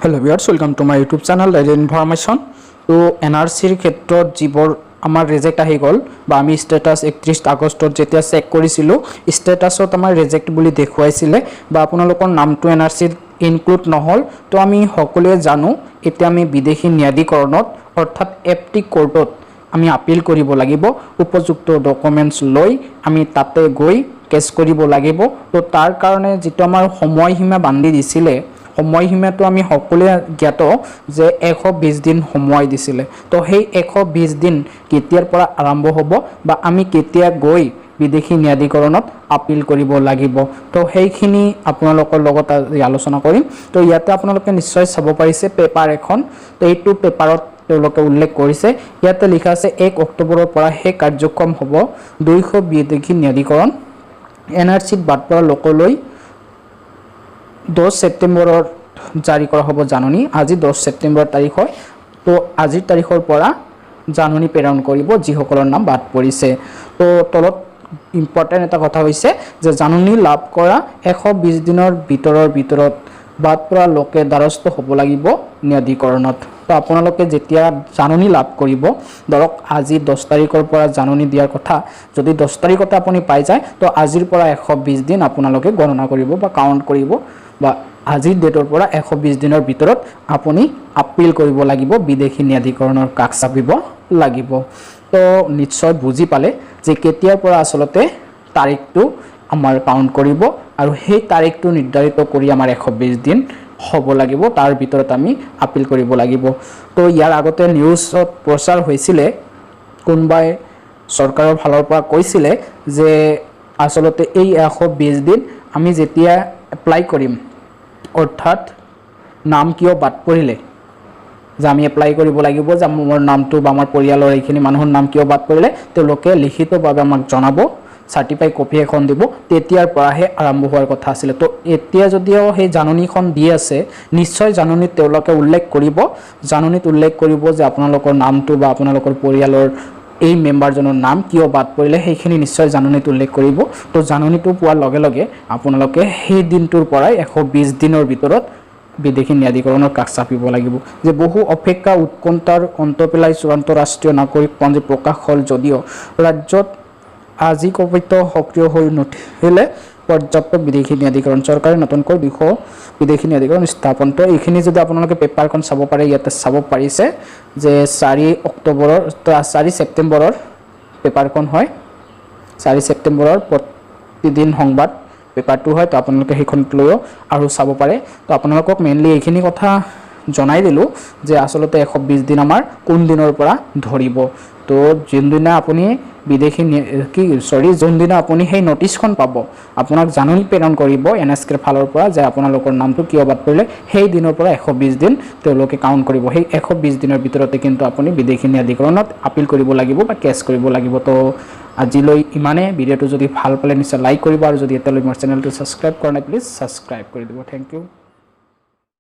Hello viewers, welcome to my YouTube channel daily information. তো এনআৰচিৰ ক্ষেত্ৰত যিবোৰ আমাৰ ৰিজেক্ট আহি গ'ল বা আমি ষ্টেটাছ 31 আগষ্টত যেতিয়া চেক কৰিছিলোঁ, ষ্টেটাছত আমাৰ ৰিজেক্ট বুলি দেখুৱাইছিলে বা আপোনালোকৰ নামটো এনআৰচিত ইনক্লুড নহ'ল। তো আমি সকলোৱে জানো, এতিয়া আমি বিদেশী ন্যায়াধীকৰণত, অৰ্থাৎ এফ টি কোৰ্টত আমি আপিল কৰিব লাগিব। উপযুক্ত ডকুমেণ্টছ লৈ আমি তাতে গৈ কেছ কৰিব লাগিব। তো তাৰ কাৰণে যিটো আমাৰ সময়সীমা বান্ধি দিছিলে, সময়সীমাটো আমি সকলোৱে জ্ঞাত যে 120 দিন সময় দিছিলে। তো সেই 120 দিন কেতিয়াৰ পৰা আৰম্ভ হ'ব বা আমি কেতিয়া গৈ বিদেশী ন্যায়াধীকৰণত আপিল কৰিব লাগিব, তো সেইখিনি আপোনালোকৰ লগত আজি আলোচনা কৰিম। তো ইয়াতে আপোনালোকে নিশ্চয় চাব পাৰিছে পেপাৰ এখন। তো এইটো পেপাৰত তেওঁলোকে উল্লেখ কৰিছে, ইয়াতে লিখা আছে, 1 অক্টোবৰৰ পৰা সেই কাৰ্যক্ষম হ'ব 200 বিদেশী ন্যায়াধীকৰণ। এনআৰচিত বাদ পৰা লোকলৈ 10 ছেপ্টেম্বৰত জাৰি কৰা হ'ব জাননী। আজি 10 ছেপ্টেম্বৰ তাৰিখ হয়। তো আজিৰ তাৰিখৰ পৰা জাননী প্ৰেৰণ কৰিব যিসকলৰ নাম বাদ পৰিছে। তো তলত ইম্পৰ্টেণ্ট এটা কথা হৈছে যে জাননী লাভ কৰা 120 দিনৰ ভিতৰত বাদ পৰা লোকে দ্বাৰস্থ হ'ব লাগিব ন্যায়াধীকৰণত। তো আপোনালোকে যেতিয়া জাননী লাভ কৰিব, ধৰক আজি 10 তাৰিখৰ পৰা জাননী দিয়াৰ কথা, যদি 10 তাৰিখতে আপুনি পাই যায়, তো আজিৰ পৰা 120 দিন আপোনালোকে গণনা কৰিব বা কাউণ্ট কৰিব বা আজিৰ ডেটৰ পৰা 120 দিনৰ ভিতৰত আপুনি আপিল কৰিব লাগিব, বিদেশী ন্যায়াধীকৰণৰ কাষ চাপিব লাগিব। তো নিশ্চয় বুজি পালে যে কেতিয়াৰ পৰা আচলতে তাৰিখটো আমাৰ কাউণ্ট কৰিব আৰু সেই তাৰিখটো নিৰ্ধাৰিত কৰি আমাৰ 120 দিন হ'ব লাগিব, তাৰ ভিতৰত আমি আপিল কৰিব লাগিব। তো ইয়াৰ আগতে নিউজত প্ৰচাৰ হৈছিলে, কোনোবাই চৰকাৰৰ ফালৰ পৰা কৈছিলে যে আচলতে এই 120 দিন আমি যেতিয়া এপ্লাই কৰিম, অৰ্থাৎ নাম কিয় বাদ পৰিলে, যে আমি এপ্লাই কৰিব লাগিব যে মোৰ নামটো বা আমাৰ পৰিয়ালৰ এইখিনি মানুহৰ নাম কিয় বাদ পৰিলে, তেওঁলোকে লিখিতভাৱে আমাক জনাব, চাৰ্টিফাই কপি এখন দিব, তেতিয়াৰ পৰাহে আৰম্ভ হোৱাৰ কথা আছিলে। তো এতিয়া যদিও সেই জাননীখন দি আছে, নিশ্চয় জাননীত তেওঁলোকে উল্লেখ কৰিব, জাননীত উল্লেখ কৰিব যে আপোনালোকৰ নামটো বা আপোনালোকৰ পৰিয়ালৰ এই মেম্বাৰজনৰ নাম কিয় বাদ পৰিলে, সেইখিনি নিশ্চয় জাননীত উল্লেখ কৰিব। তো জাননীটো পোৱাৰ লগে লগে আপোনালোকে সেই দিনটোৰ পৰাই 120 দিনৰ ভিতৰত বিদেশী ন্যায়াধীকৰণৰ কাষ চাপিব লাগিব। যে বহু অপেক্ষা, উৎকণ্ঠাৰ অন্ত পেলাই চূড়ান্ত ৰাষ্ট্ৰীয় নাগৰিকপঞ্জী প্ৰকাশ হ'ল যদিও ৰাজ্যত আজিকোপতি সক্ৰিয় হৈ নুঠিলে পৰ্যাপ্ত বিদেশী ন্যায়াধীকৰণ। চৰকাৰে নতুনকৈ 200 বিদেশী ন্যায়াধীকৰণ স্থাপন। তো এইখিনি যদি আপোনালোকে পেপাৰখন চাব পাৰে, ইয়াতে চাব পাৰিছে যে 4 অক্টোবৰৰ, 4 ছেপ্টেম্বৰৰ পেপাৰখন হয়। 4 ছেপ্টেম্বৰৰ প্ৰতিদিন সংবাদ পেপাৰটো হয়। তো আপোনালোকে সেইখনত লৈও আৰু চাব পাৰে। তো আপোনালোকক মেইনলি এইখিনি কথা জনাই দিলোঁ যে আচলতে 120 দিন আমাৰ কোন দিনৰ পৰা ধৰিব। তো যোনদিনা আপুনি বিদেশী কি, চৰি, যোনদিনা আপুনি সেই নটিচখন পাব, আপোনাক জাননী প্ৰেৰণ কৰিব এনএছকেৰ ফালৰ পৰা যে আপোনালোকৰ নামটো কিয় বাদ পৰিলে, সেই দিনৰ পৰা 120 দিন তেওঁলোকে কাউণ্ট কৰিব। সেই 120 দিনৰ ভিতৰতে কিন্তু আপুনি বিদেশী ন্যায়াধীকৰণত আপিল কৰিব লাগিব বা কেছ কৰিব লাগিব। তো আজিলৈ ইমানে। ভিডিঅ'টো যদি ভাল পালে নিশ্চয় লাইক কৰিব আৰু যদি এতিয়ালৈ মোৰ চেনেলটো ছাবস্ক্ৰাইব কৰা নাই, প্লিজ ছাবস্ক্ৰাইব কৰি দিব। Thank you.